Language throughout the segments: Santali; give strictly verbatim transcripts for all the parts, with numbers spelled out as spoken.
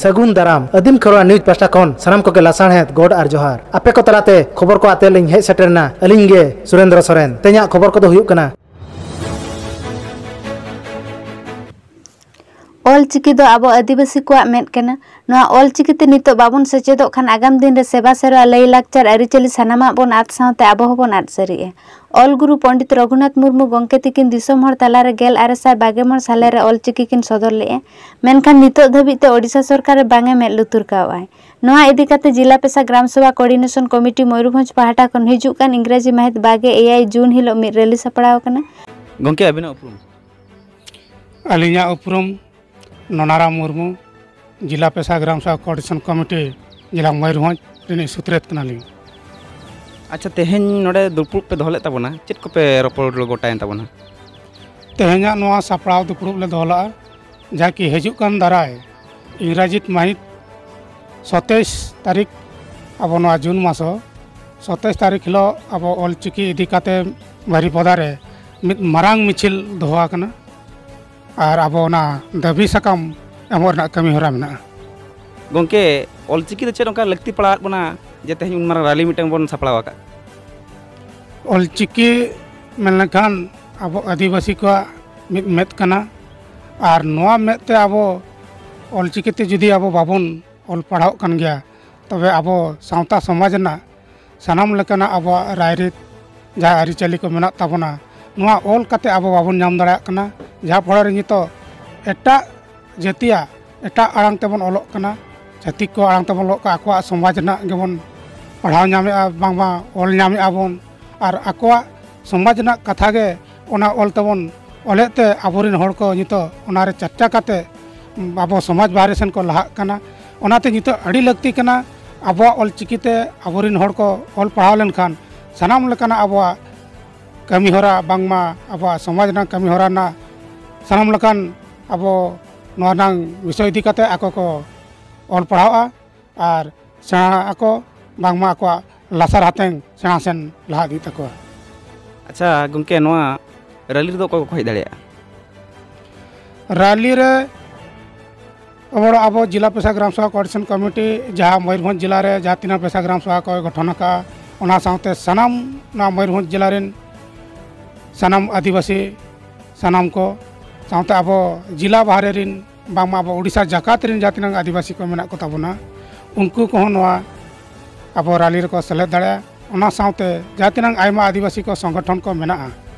ᱥᱟᱹᱜᱩᱱ ᱫᱟᱨᱟᱢ᱾ ᱟᱹᱫᱤᱢ ᱠᱷᱮᱨᱣᱟᱲ ᱱᱤᱭᱩᱡᱽ ᱯᱟᱦᱴᱟ ᱠᱷᱚᱱ ᱥᱟᱱᱟᱢ ᱠᱚᱜᱮ ᱞᱟᱥᱟᱲᱦᱮᱫ ᱜᱚᱰ ᱟᱨ ᱡᱚᱦᱟᱨ᱾ ᱟᱯᱮ ᱠᱚ ᱛᱟᱞᱟᱛᱮ ᱠᱷᱚᱵᱚᱨ ᱠᱚ ᱟᱛᱮ ᱞᱤᱧ ᱦᱮᱡ ᱥᱮᱴᱮᱨ ᱮᱱᱟ, ᱟᱹᱞᱤᱧ ᱜᱮ ᱥᱩᱨᱮᱱᱫᱨᱚ ᱥᱚᱨᱮᱱ᱾ ᱛᱮᱦᱮᱧᱟᱜ ᱠᱷᱚᱵᱚᱨ ᱠᱚᱫᱚ ᱦᱩᱭᱩᱜ ᱠᱟᱱᱟ, ᱚᱞ ᱪᱤᱠᱤ ᱫᱚ ᱟᱵᱚ ᱟᱹᱫᱤᱵᱟᱹᱥᱤ ᱠᱚᱣᱟᱜ ᱢᱮᱫ ᱠᱟᱱᱟ᱾ ᱱᱚᱣᱟ ᱚᱞ ᱪᱤᱠᱤ ᱛᱮ ᱱᱤᱛᱚᱜ ᱵᱟᱵᱚᱱ ᱥᱮᱪᱮᱫᱚᱜ ᱠᱷᱟᱱ, ᱟᱜᱟᱢ ᱫᱤᱱ ᱨᱮ ᱥᱮᱵᱟ ᱥᱮᱨᱣᱟ, ᱞᱟᱹᱭ ᱞᱟᱠᱪᱟᱨ, ᱟᱹᱨᱤᱪᱟᱹᱞᱤ ᱥᱟᱱᱟᱢᱟᱜ ᱵᱚᱱ ᱟᱫ ᱥᱟᱶᱛᱮ ᱟᱵᱚ ᱦᱚᱸᱵᱚᱱ ᱟᱫ ᱥᱟᱹᱨᱤᱜᱼᱟ᱾ ᱚᱞ ᱜᱩᱨᱩ ᱯᱚᱱᱰᱤᱛ ᱨᱚᱜᱷᱩᱱᱟᱛᱷ ᱢᱩᱨᱢᱩ ᱜᱚᱢᱠᱮ ᱛᱤᱠᱤᱱ ᱫᱤᱥᱚᱢ ᱦᱚᱲ ᱛᱟᱞᱟᱨᱮ ᱜᱮᱞ ᱟᱨᱮ ᱥᱟᱭ ᱵᱟᱜᱮ ᱢᱚᱬ ᱥᱟᱞᱮ ᱨᱮ ᱚᱞ ᱪᱤᱠᱤ ᱠᱤᱱ ᱥᱚᱫᱚᱨ ᱞᱮᱫᱼᱟ, ᱢᱮᱱᱠᱷᱟᱱ ᱱᱤᱛᱚᱜ ᱫᱷᱟᱹᱵᱤᱡ ᱛᱮ ᱳᱰᱤᱥᱟ ᱥᱚᱨᱠᱟᱨ ᱨᱮ ᱵᱟᱝ ᱮ ᱢᱮᱫ ᱞᱩᱛᱩᱨ ᱠᱟᱣᱟᱭ᱾ ᱱᱚᱣᱟ ᱤᱫᱤ ᱠᱟᱛᱮ ᱡᱤᱞᱟ ᱯᱮᱥᱟ ᱜᱨᱟᱢ ᱥᱮᱵᱟ ᱠᱳᱚᱨᱰᱤᱱᱮᱥᱚᱱ ᱠᱚᱢᱤᱴᱤ ᱢᱚᱭᱩᱨᱵᱷᱚᱸᱡᱽ ᱯᱟᱦᱴᱟ ᱠᱷᱚᱱ ᱦᱤᱡᱩᱜ ᱠᱟᱱ ᱤᱝᱨᱟᱡᱤ ᱢᱟᱹᱦᱤᱛ ᱵᱟᱜᱮ ᱮᱭᱟᱭ ᱡᱩᱱ ᱦᱤᱞᱚᱜ ᱢᱤᱫ ᱨᱮᱞᱤ ᱥᱟᱯᱲᱟᱣ ᱟᱠᱟᱱᱟ᱾ ᱜᱚᱢᱠᱮ, ᱟᱹᱵᱤᱱᱟᱜ ᱩᱯᱨᱩᱢ? ᱟᱹᱞᱤᱧᱟᱜ ᱩᱯᱨᱩᱢ ᱱᱚᱱᱟᱨᱟᱢ ᱢᱩᱨᱢᱩ, ᱡᱤᱞᱟ ᱯᱮᱥᱟ ᱜᱨᱟᱢ ᱥᱮᱵᱟ ᱠᱳᱚᱨᱰᱤᱱᱮᱥᱚᱱ ᱠᱚᱢᱤᱴᱤ, ᱡᱮᱞᱟ ᱢᱚᱭᱩᱨᱵᱷᱚᱸᱡᱽ ᱨᱤᱱᱤᱡ ᱥᱩᱛᱨᱮᱛ ᱠᱟᱱᱟᱞᱤᱧ᱾ ᱟᱪᱪᱷᱟ, ᱛᱮᱦᱮᱧ ᱱᱚᱰᱮ ᱫᱩᱯᱲᱩᱵ ᱯᱮ ᱫᱚᱦᱚ ᱞᱮᱫ ᱛᱟᱵᱚᱱᱟ, ᱪᱮᱫ ᱠᱚᱯᱮ ᱨᱚᱯᱚᱲ ᱜᱚᱴᱟᱭᱮᱱ ᱛᱟᱵᱚᱱᱟ? ᱛᱮᱦᱮᱧᱟᱜ ᱱᱚᱣᱟ ᱥᱟᱯᱲᱟᱣ ᱫᱩᱯᱲᱩᱵ ᱞᱮ ᱫᱚᱦᱚ ᱞᱮᱫᱼᱟ, ᱡᱟᱦᱟᱸ ᱠᱤ ᱦᱤᱡᱩᱜ ᱠᱟᱱ ᱫᱟᱨᱟᱭ ᱤᱝᱨᱟᱡᱤ ᱢᱟᱹᱦᱤᱛ ᱥᱟᱛᱟᱥ ᱛᱟᱹᱨᱤᱠᱷ, ᱟᱵᱚ ᱱᱚᱣᱟ ᱡᱩᱱ ᱢᱟᱥ ᱦᱚᱸ ᱥᱟᱛᱟᱥ ᱛᱟᱹᱨᱤᱠᱷ ᱦᱤᱞᱳᱜ ᱟᱵᱚ ᱚᱞ ᱪᱤᱠᱤ ᱤᱫᱤ ᱠᱟᱛᱮ ᱵᱟᱨᱤᱯᱚᱫᱟ ᱨᱮ ᱢᱤᱫ ᱢᱟᱨᱟᱝ ᱢᱤᱪᱷᱤᱞ ᱫᱚᱦᱚ ᱟᱠᱟᱱᱟ᱾ ᱟᱨ ᱟᱵᱚ ᱚᱱᱟ ᱫᱟᱹᱵᱤ ᱥᱟᱠᱟᱢ ᱮᱢᱚᱜ ᱨᱮᱱᱟᱜ ᱠᱟᱹᱢᱤ ᱦᱚᱨᱟ ᱢᱮᱱᱟᱜᱼᱟ᱾ ᱜᱚᱢᱠᱮ, ᱚᱞᱪᱤᱠᱤ ᱫᱚ ᱪᱮᱫ ᱚᱱᱠᱟ ᱞᱟᱹᱠᱛᱤ ᱯᱟᱲᱟᱣᱟᱫ ᱵᱚᱱᱟ ᱡᱮ ᱛᱮᱦᱮᱧ ᱩᱱ ᱢᱟᱨᱟᱝ ᱨᱟᱞᱤ ᱢᱤᱫᱴᱟᱝ ᱵᱚᱱ ᱥᱟᱯᱲᱟᱣ ᱟᱠᱟᱫ? ᱚᱞᱪᱤᱠᱤ ᱢᱮᱱ ᱞᱮᱠᱷᱟᱱ ᱟᱵᱚ ᱟᱹᱫᱤᱵᱟᱹᱥᱤ ᱠᱚᱣᱟᱜ ᱢᱤᱫ ᱢᱮᱫ ᱠᱟᱱᱟ, ᱟᱨ ᱱᱚᱣᱟ ᱢᱮᱫ ᱛᱮ ᱟᱵᱚ ᱚᱞᱪᱤᱠᱤ ᱛᱮ ᱡᱩᱫᱤ ᱟᱵᱚ ᱵᱟᱵᱚᱱ ᱚᱞ ᱯᱟᱲᱦᱟᱣᱚᱜ ᱠᱟᱱ ᱜᱮᱭᱟ, ᱛᱚᱵᱮ ᱟᱵᱚ ᱥᱟᱶᱛᱟ ᱥᱚᱢᱟᱡᱽ ᱨᱮᱱᱟᱜ ᱥᱟᱱᱟᱢ ᱞᱮᱠᱟᱱᱟᱜ ᱟᱵᱚᱣᱟᱜ ᱨᱟᱭᱨᱤᱛ, ᱡᱟᱦᱟᱸ ᱟᱹᱨᱤᱪᱟᱹᱞᱤ ᱠᱚ ᱢᱮᱱᱟᱜ ᱛᱟᱵᱚᱱᱟ, ᱱᱚᱣᱟ ᱚᱞ ᱠᱟᱛᱮ ᱟᱵᱚ ᱵᱟᱵᱚᱱ ᱧᱟᱢ ᱫᱟᱲᱮᱭᱟᱜ ᱠᱟᱱᱟ᱾ ᱡᱟᱦᱟᱸ ᱯᱚᱨᱮ ᱨᱮ ᱱᱤᱛᱚᱜ ᱮᱴᱟᱜ ᱡᱟᱹᱛᱤᱭᱟᱜ ᱮᱴᱟᱜ ᱟᱲᱟᱝ ᱛᱮᱵᱚᱱ ᱚᱞᱚᱜ ᱠᱟᱱᱟ, ᱪᱷᱟᱹᱛᱤᱠ ᱠᱚ ᱟᱲᱟᱝ ᱛᱮᱵᱚᱱ ᱚᱞᱚᱜ ᱠᱟᱱᱟ, ᱟᱠᱚᱣᱟᱜ ᱥᱚᱢᱟᱡᱽ ᱨᱮᱱᱟᱜ ᱜᱮᱵᱚᱱ ᱯᱟᱲᱦᱟᱣ ᱧᱟᱢᱮᱫᱼᱟ, ᱵᱟᱝᱢᱟ ᱚᱞ ᱧᱟᱢᱮᱫᱼᱟ ᱵᱚᱱ, ᱟᱨ ᱟᱠᱚᱣᱟᱜ ᱥᱚᱢᱟᱡᱽ ᱨᱮᱱᱟᱜ ᱠᱟᱛᱷᱟ ᱜᱮ ᱚᱱᱟ ᱚᱞ ᱛᱮᱵᱚᱱ ᱚᱞᱮᱫ ᱛᱮ ᱟᱵᱚᱨᱮᱱ ᱦᱚᱲ ᱠᱚ ᱱᱤᱛᱚᱜ ᱚᱱᱟᱨᱮ ᱪᱟᱨᱪᱟ ᱠᱟᱛᱮ ᱟᱵᱚ ᱥᱚᱢᱟᱡᱽ ᱵᱟᱦᱨᱮ ᱥᱮᱱ ᱠᱚ ᱞᱟᱦᱟᱜ ᱠᱟᱱᱟ᱾ ᱚᱱᱟᱛᱮ ᱱᱤᱛᱚᱜ ᱟᱹᱰᱤ ᱞᱟᱹᱠᱛᱤ ᱠᱟᱱᱟ ᱟᱵᱚᱣᱟᱜ ᱚᱞ ᱪᱤᱠᱤ ᱛᱮ ᱟᱵᱚᱨᱮᱱ ᱦᱚᱲ ᱠᱚ ᱚᱞ ᱯᱟᱲᱦᱟᱣ ᱞᱮᱱᱠᱷᱟᱱ ᱥᱟᱱᱟᱢ ᱞᱮᱠᱟᱱᱟᱜ ᱟᱵᱚᱣᱟᱜ ᱠᱟᱹᱢᱤ ᱦᱚᱨᱟ, ᱵᱟᱝᱢᱟ ᱟᱵᱚᱣᱟᱜ ᱥᱚᱢᱟᱡᱽ ᱨᱮᱱᱟᱜ ᱠᱟᱹᱢᱤ ᱦᱚᱨᱟ ᱨᱮᱱᱟᱜ ᱥᱟᱱᱟᱢ ᱞᱮᱠᱟᱱ ᱟᱵᱚ ᱱᱚᱣᱟ ᱨᱮᱱᱟᱜ ᱵᱤᱥᱚᱭ ᱤᱫᱤ ᱠᱟᱛᱮ ᱟᱠᱚ ᱠᱚ ᱚᱞ ᱯᱟᱲᱦᱟᱣᱟ ᱟᱨ ᱥᱮᱬᱟ ᱟᱠᱚ, ᱵᱟᱝᱢᱟ ᱟᱠᱚᱣᱟᱜ ᱞᱟᱥᱟᱨ ᱦᱟᱛᱮᱝ ᱥᱮᱬᱟ ᱥᱮᱱ ᱞᱟᱦᱟ ᱤᱫᱤᱜ ᱛᱟᱠᱚᱣᱟ᱾ ᱟᱪᱪᱷᱟ ᱜᱚᱢᱠᱮ, ᱱᱚᱣᱟ ᱨᱟᱞᱤ ᱨᱮᱫᱚ ᱚᱠᱚᱭ ᱠᱚᱠᱚ ᱦᱮᱡ ᱫᱟᱲᱮᱭᱟᱜᱼᱟ? ᱨᱟᱞᱤ ᱨᱮ ᱟᱵᱚ, ᱟᱵᱚ ᱡᱮᱞᱟ ᱯᱮᱥᱟ ᱜᱨᱟᱢ ᱥᱚᱵᱷᱟ ᱠᱳᱚᱨᱰᱤᱱᱮᱥᱚᱱ ᱠᱚᱢᱤᱴᱤ ᱡᱟᱦᱟᱸ ᱢᱚᱭᱩᱨᱵᱷᱚᱸᱡᱽ ᱡᱮᱞᱟ ᱨᱮ ᱡᱟᱦᱟᱸ ᱛᱤᱱᱟᱹᱜ ᱯᱮᱥᱟ ᱜᱨᱟᱢ ᱥᱚᱵᱷᱟ ᱠᱚᱭ ᱜᱚᱴᱷᱚᱱ ᱟᱠᱟᱫᱼᱟ, ᱚᱱᱟ ᱥᱟᱶᱛᱮ ᱥᱟᱱᱟᱢ ᱱᱚᱣᱟ ᱢᱚᱭᱩᱨᱵᱷᱚᱸᱡᱽ ᱡᱮᱞᱟ ᱨᱮᱱ ᱥᱟᱱᱟᱢ ᱟᱹᱫᱤᱵᱟᱹᱥᱤ, ᱥᱟᱱᱟᱢ ᱠᱚ ᱥᱟᱶᱛᱮ ᱟᱵᱚ ᱡᱮᱞᱟ ᱵᱟᱦᱨᱮ ᱨᱮᱱ, ᱵᱟᱝᱢᱟ ᱟᱵᱚ ᱳᱰᱤᱥᱟ ᱡᱟᱠᱟᱛ ᱨᱮᱱ ᱡᱟᱦᱟᱸ ᱛᱤᱱᱟᱹᱜ ᱟᱹᱫᱤᱵᱟᱹᱥᱤ ᱠᱚ ᱢᱮᱱᱟᱜ ᱠᱚ ᱛᱟᱵᱚᱱᱟ, ᱩᱱᱠᱩ ᱠᱚᱦᱚᱸ ᱱᱚᱣᱟ ᱟᱵᱚ ᱨᱟᱞᱤ ᱨᱮᱠᱚ ᱥᱮᱞᱮᱫ ᱫᱟᱲᱮᱭᱟᱜᱼᱟ᱾ ᱚᱱᱟ ᱥᱟᱶᱛᱮ ᱡᱟᱦᱟᱸ ᱛᱤᱱᱟᱹᱜ ᱟᱭᱢᱟ ᱟᱹᱫᱤᱵᱟᱹᱥᱤ ᱠᱚ ᱥᱚᱝᱜᱚᱴᱷᱚᱱ ᱠᱚ ᱢᱮᱱᱟᱜᱼᱟ,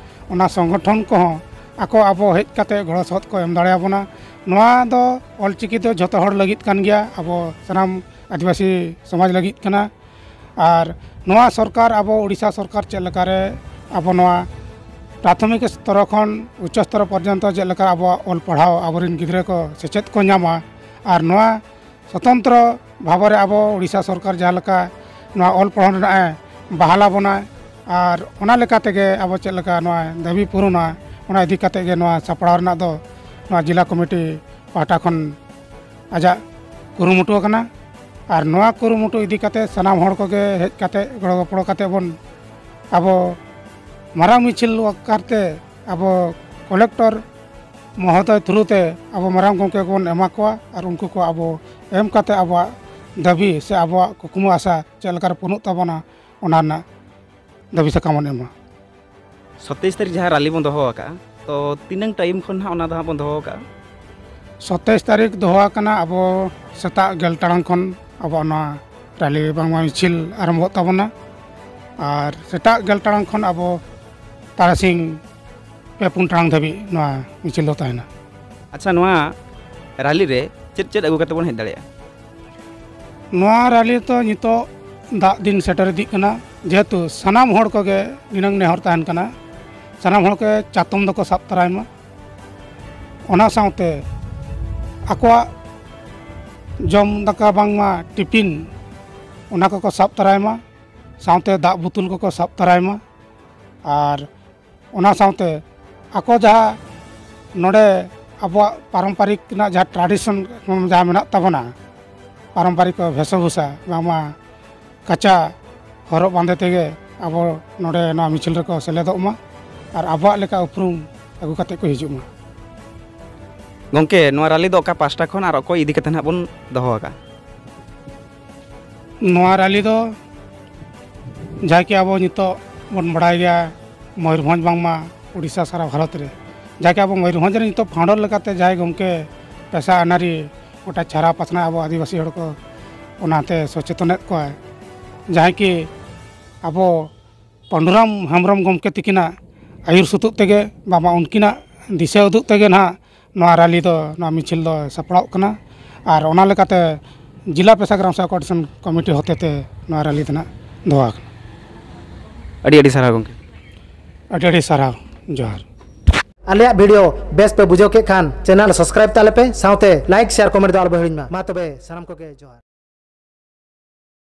ᱚᱱᱟ ᱥᱚᱝᱜᱚᱴᱷᱚᱱ ᱠᱚᱦᱚᱸ ᱟᱠᱚ ᱟᱵᱚ ᱦᱮᱡ ᱠᱟᱛᱮ ᱜᱚᱲᱚ ᱥᱚᱦᱚᱫ ᱠᱚ ᱮᱢ ᱫᱟᱲᱮᱭᱟᱵᱚᱱᱟ᱾ ᱱᱚᱣᱟ ᱫᱚ ᱚᱞᱪᱤᱠᱤ ᱫᱚ ᱡᱷᱚᱛᱚ ᱦᱚᱲ ᱞᱟᱹᱜᱤᱫ ᱠᱟᱱ ᱜᱮᱭᱟ, ᱟᱵᱚ ᱥᱟᱱᱟᱢ ᱟᱹᱫᱤᱵᱟᱹᱥᱤ ᱥᱚᱢᱟᱡᱽ ᱞᱟᱹᱜᱤᱫ ᱠᱟᱱᱟ᱾ ᱟᱨ ᱱᱚᱣᱟ ᱥᱚᱨᱠᱟᱨ, ᱟᱵᱚ ᱳᱰᱤᱥᱟ ᱥᱚᱨᱠᱟᱨ ᱪᱮᱫ ᱞᱮᱠᱟᱨᱮ ᱟᱵᱚ ᱱᱚᱣᱟ ᱯᱨᱟᱛᱷᱚᱢᱤᱠ ᱥᱛᱚᱨᱚ ᱠᱷᱚᱱ ᱩᱪᱪᱚ ᱥᱛᱚᱨᱚ ᱯᱚᱨᱡᱚᱱᱛᱚ ᱪᱮᱫ ᱞᱮᱠᱟ ᱟᱵᱚᱣᱟᱜ ᱚᱞ ᱯᱟᱲᱦᱟᱣ ᱟᱵᱚᱨᱮᱱ ᱜᱤᱫᱽᱨᱟᱹ ᱠᱚ ᱥᱮᱪᱮᱫ ᱠᱚ ᱧᱟᱢᱟ, ᱟᱨ ᱱᱚᱣᱟ ᱥᱚᱛᱚᱱᱛᱨᱚ ᱵᱷᱟᱵᱮ ᱨᱮ ᱟᱵᱚ ᱳᱰᱤᱥᱟ ᱥᱚᱨᱠᱟᱨ ᱡᱟᱦᱟᱸ ᱞᱮᱠᱟ ᱱᱚᱣᱟ ᱚᱞ ᱯᱚᱲᱦᱚᱱ ᱨᱮᱱᱟᱜ ᱮ ᱵᱟᱦᱟᱞᱟ ᱵᱚᱱᱟ, ᱟᱨ ᱚᱱᱟ ᱞᱮᱠᱟ ᱛᱮᱜᱮ ᱟᱵᱚ ᱪᱮᱫ ᱞᱮᱠᱟ ᱱᱚᱣᱟ ᱫᱟᱹᱵᱤ ᱯᱩᱨᱩᱱᱟ, ᱚᱱᱟ ᱤᱫᱤ ᱠᱟᱛᱮ ᱜᱮ ᱱᱚᱣᱟ ᱥᱟᱯᱲᱟᱣ ᱨᱮᱱᱟᱜ ᱫᱚ ᱱᱚᱣᱟ ᱡᱮᱞᱟ ᱠᱚᱢᱤᱴᱤ ᱯᱟᱦᱴᱟ ᱠᱷᱚᱱ ᱟᱡᱟᱜ ᱠᱩᱨᱩᱢᱩᱴᱩ ᱟᱠᱟᱱᱟ᱾ ᱟᱨ ᱱᱚᱣᱟ ᱠᱩᱨᱩᱢᱩᱴᱩ ᱤᱫᱤ ᱠᱟᱛᱮ ᱥᱟᱱᱟᱢ ᱦᱚᱲ ᱠᱚᱜᱮ ᱦᱮᱡ ᱠᱟᱛᱮ ᱜᱚᱲᱚ ᱜᱚᱯᱚᱲᱚ ᱠᱟᱛᱮ ᱵᱚᱱ ᱟᱵᱚ ᱢᱟᱨᱟᱝ ᱢᱤᱪᱷᱤᱞ ᱟᱠᱟᱨ ᱛᱮ ᱟᱵᱚ ᱠᱚᱞᱮᱠᱴᱚᱨ ᱢᱚᱦᱳᱫᱚᱭ ᱛᱷᱨᱩ ᱛᱮ ᱟᱵᱚ ᱢᱟᱨᱟᱝ ᱜᱚᱢᱠᱮ ᱠᱚᱵᱚᱱ ᱮᱢᱟ ᱠᱚᱣᱟ, ᱟᱨ ᱩᱱᱠᱩ ᱠᱚ ᱟᱵᱚ ᱮᱢ ᱠᱟᱛᱮ ᱟᱵᱚᱣᱟᱜ ᱫᱟᱹᱵᱤ ᱥᱮ ᱟᱵᱚᱣᱟᱜ ᱠᱩᱠᱢᱩ ᱟᱥᱟ ᱪᱮᱫ ᱞᱮᱠᱟᱨᱮ ᱯᱩᱨᱩᱱᱚᱜ ᱛᱟᱵᱚᱱᱟ, ᱚᱱᱟ ᱨᱮᱱᱟᱜ ᱫᱟᱹᱵᱤ ᱥᱟᱠᱟᱢ ᱵᱚᱱ ᱮᱢᱟ᱾ ᱥᱟᱛᱟᱭᱤᱥ ᱛᱟᱹᱨᱤᱠᱷ ᱡᱟᱦᱟᱸ ᱨᱟᱞᱤ ᱵᱚᱱ ᱫᱚᱦᱚ ᱟᱠᱟᱫᱼᱟ, ᱛᱚ ᱛᱤᱱᱟᱹᱝ ᱴᱟᱭᱤᱢ ᱠᱷᱚᱱ ᱦᱟᱸᱜ ᱚᱱᱟ ᱫᱚ ᱦᱟᱸᱜ ᱵᱚᱱ ᱫᱚᱦᱚ ᱟᱠᱟᱫᱼᱟ? ᱥᱟᱛᱟᱭᱤᱥ ᱛᱟᱹᱨᱤᱠᱷ ᱫᱚᱦᱚ ᱟᱠᱟᱱᱟ ᱟᱵᱚ ᱥᱮᱛᱟᱜ ᱜᱮᱞ ᱴᱟᱲᱟᱝ ᱠᱷᱚᱱ ᱟᱵᱚᱣᱟᱜ ᱱᱚᱣᱟ ᱨᱟᱞᱤ ᱵᱟᱝᱢᱟ ᱢᱤᱪᱷᱤᱞ ᱟᱨᱟᱢᱵᱷᱚᱜ ᱛᱟᱵᱚᱱᱟ᱾ ᱟᱨ ᱥᱮᱛᱟᱜ ᱜᱮᱞ ᱴᱟᱲᱟᱝ ᱠᱷᱚᱱ ᱟᱵᱚ ᱛᱟᱨᱟᱥᱤᱧ ᱯᱮ ᱯᱩᱱ ᱴᱟᱲᱟᱝ ᱫᱷᱟᱹᱵᱤᱡ ᱱᱚᱣᱟ ᱢᱤᱪᱷᱤᱞ ᱫᱚ ᱛᱟᱦᱮᱱᱟ᱾ ᱟᱪᱪᱷᱟ, ᱱᱚᱣᱟ ᱨᱟᱞᱤ ᱨᱮ ᱪᱮᱫ ᱪᱮᱫ ᱟᱹᱜᱩ ᱠᱟᱛᱮ ᱵᱚᱱ ᱦᱮᱡ ᱫᱟᱲᱮᱭᱟᱜᱼᱟ? ᱱᱚᱣᱟ ᱨᱟᱞᱤ ᱫᱚ ᱱᱤᱛᱚᱜ ᱫᱟᱜ ᱫᱤᱱ ᱥᱮᱴᱮᱨ ᱤᱫᱤᱜ ᱠᱟᱱᱟ, ᱡᱮᱦᱮᱛᱩ ᱥᱟᱱᱟᱢ ᱦᱚᱲ ᱠᱚᱜᱮ ᱱᱤᱱᱟᱹᱝ ᱱᱮᱦᱚᱨ ᱛᱟᱦᱮᱱ ᱠᱟᱱᱟ, ᱥᱟᱱᱟᱢ ᱦᱚᱲ ᱠᱚ ᱪᱟᱛᱚᱢ ᱫᱚᱠᱚ ᱥᱟᱵ ᱛᱚᱨᱟᱭ ᱢᱟ᱾ ᱚᱱᱟ ᱥᱟᱶᱛᱮ ᱟᱠᱚᱣᱟᱜ ᱡᱚᱢ ᱫᱟᱠᱟ ᱵᱟᱝᱢᱟ ᱴᱤᱯᱤᱱ, ᱚᱱᱟ ᱠᱚᱠᱚ ᱥᱟᱵ ᱛᱚᱨᱟᱭ ᱢᱟ, ᱥᱟᱶᱛᱮ ᱫᱟᱜ ᱵᱳᱛᱳᱞ ᱠᱚᱠᱚ ᱥᱟᱵ ᱛᱚᱨᱟᱭ ᱢᱟ᱾ ᱟᱨ ᱚᱱᱟ ᱥᱟᱶᱛᱮ ᱟᱠᱚ ᱡᱟᱦᱟᱸ ᱱᱚᱰᱮ ᱟᱵᱚᱣᱟᱜ ᱯᱟᱨᱚᱢᱯᱟᱨᱤᱠ ᱨᱮᱱᱟᱜ ᱡᱟᱦᱟᱸ tradition ᱡᱟᱦᱟᱸ ᱢᱮᱱᱟᱜ ᱛᱟᱵᱚᱱᱟ, ᱯᱟᱨᱚᱢᱯᱟᱨᱤᱠ ᱵᱷᱮᱥᱚᱵᱷᱩᱥᱟ, ᱵᱟᱝᱢᱟ ᱠᱟᱪᱟ ᱦᱚᱨᱚᱜ ᱵᱟᱸᱫᱮ ᱛᱮᱜᱮ ᱟᱵᱚ ᱱᱚᱰᱮ ᱱᱚᱣᱟ ᱢᱤᱪᱷᱤᱞ ᱨᱮᱠᱚ ᱥᱮᱞᱮᱫᱚᱜ ᱢᱟ ᱟᱨ ᱟᱵᱚᱣᱟᱜ ᱞᱮᱠᱟ ᱩᱯᱨᱩᱢ ᱟᱹᱜᱩ ᱠᱟᱛᱮ ᱠᱚ ᱦᱤᱡᱩᱜ ᱢᱟ᱾ ᱜᱚᱢᱠᱮ, ᱱᱚᱣᱟ ᱨᱟᱞᱤ ᱫᱚ ᱚᱠᱟ ᱯᱟᱦᱴᱟ ᱠᱷᱚᱱ ᱟᱨ ᱚᱠᱚᱭ ᱤᱫᱤ ᱠᱟᱛᱮ ᱱᱟᱦᱟᱜ ᱵᱚᱱ ᱫᱚᱦᱚ ᱟᱠᱟᱫᱼᱟ? ᱱᱚᱣᱟ ᱨᱟᱞᱤ ᱫᱚ ᱡᱟᱦᱟᱸ ᱠᱤ ᱟᱵᱚ ᱱᱤᱛᱚᱜ ᱵᱚᱱ ᱵᱟᱲᱟᱭ ᱜᱮᱭᱟ, ᱢᱚᱭᱩᱨᱵᱷᱚᱸᱡᱽ ᱵᱟᱝᱢᱟ ᱩᱲᱤᱥᱥᱟ ᱥᱟᱨᱟ ᱵᱷᱟᱨᱚᱛ ᱨᱮ, ᱡᱟᱦᱟᱸ ᱠᱤ ᱟᱵᱚ ᱢᱚᱭᱩᱨᱵᱷᱚᱸᱡᱽ ᱨᱮ ᱱᱤᱛᱚᱜ founder ᱞᱮᱠᱟᱛᱮ ᱡᱟᱦᱟᱸᱭ ᱜᱚᱢᱠᱮ ᱯᱮᱥᱟ ᱟᱹᱱᱟᱹᱨᱤ ᱜᱚᱴᱟ ᱪᱷᱟᱨᱟᱣ ᱯᱟᱥᱱᱟᱣ ᱟᱵᱚ ᱟᱹᱫᱤᱵᱟᱹᱥᱤ ᱦᱚᱲ ᱠᱚ ᱚᱱᱟᱛᱮ ᱥᱚᱪᱮᱛᱚᱱᱮᱫ ᱠᱚᱣᱟᱭ, ᱡᱟᱦᱟᱸᱭ ᱠᱤ ᱟᱵᱚ ᱯᱟᱹᱰᱩᱨᱟᱢ ᱦᱮᱢᱵᱨᱚᱢ ᱜᱚᱢᱠᱮ ᱛᱤᱠᱤᱱᱟᱜ ᱟᱹᱭᱩᱨ ᱥᱩᱛᱩᱜ ᱛᱮᱜᱮ, ᱵᱟᱝᱢᱟ ᱩᱱᱠᱤᱱᱟᱜ ᱫᱤᱥᱟᱹ ᱩᱫᱩᱜ ᱛᱮᱜᱮ ᱱᱟᱦᱟᱜ ᱱᱚᱣᱟ ᱨᱟᱞᱤ ᱫᱚ, ᱱᱚᱣᱟ ᱢᱤᱪᱷᱤᱞ ᱫᱚ ᱥᱟᱯᱲᱟᱣᱚᱜ ᱠᱟᱱᱟ᱾ ᱟᱨ ᱚᱱᱟ ᱞᱮᱠᱟᱛᱮ ᱡᱮᱞᱟ ᱯᱮᱥᱟ ᱜᱨᱟᱢ ᱥᱮᱵᱟ ᱠᱚᱨᱰᱤᱱᱮᱥᱚᱱ ᱠᱚᱢᱤᱴᱤ ᱦᱚᱛᱮᱛᱮ ᱱᱚᱣᱟ ᱨᱟᱞᱤ ᱫᱚ ᱱᱟᱦᱟᱜ ᱫᱚᱦᱚ ᱟᱠᱟᱱᱟ᱾ ᱟᱹᱰᱤ ᱟᱹᱰᱤ ᱥᱟᱨᱦᱟᱣ ᱜᱚᱢᱠᱮ᱾ ᱟᱹᱰᱤ ᱟᱹᱰᱤ ᱥᱟᱨᱦᱟᱣ᱾ ᱡᱚᱦᱟᱨ᱾ ᱟᱞᱮᱭᱟᱜ ᱵᱷᱤᱰᱤᱭᱳ ᱵᱮᱥ ᱯᱮ ᱵᱩᱡᱷᱟᱹᱣ ᱠᱮᱫ ᱠᱷᱟᱱ, ᱪᱮᱱᱮᱞ ᱥᱟᱵᱥᱠᱨᱟᱭᱤᱵ ᱛᱟᱞᱮ ᱯᱮ, ᱥᱟᱶᱛᱮ ᱞᱟᱭᱤᱠ, ᱥᱮᱭᱟᱨ, ᱠᱚᱢᱮᱱᱴ ᱫᱚ ᱟᱞᱚ ᱯᱮ ᱦᱤᱲᱤᱧ ᱢᱟ᱾ ᱢᱟ ᱛᱚᱵᱮ, ᱥᱟᱱᱟᱢ ᱠᱚᱜᱮ ᱡᱚᱦᱟᱨ᱾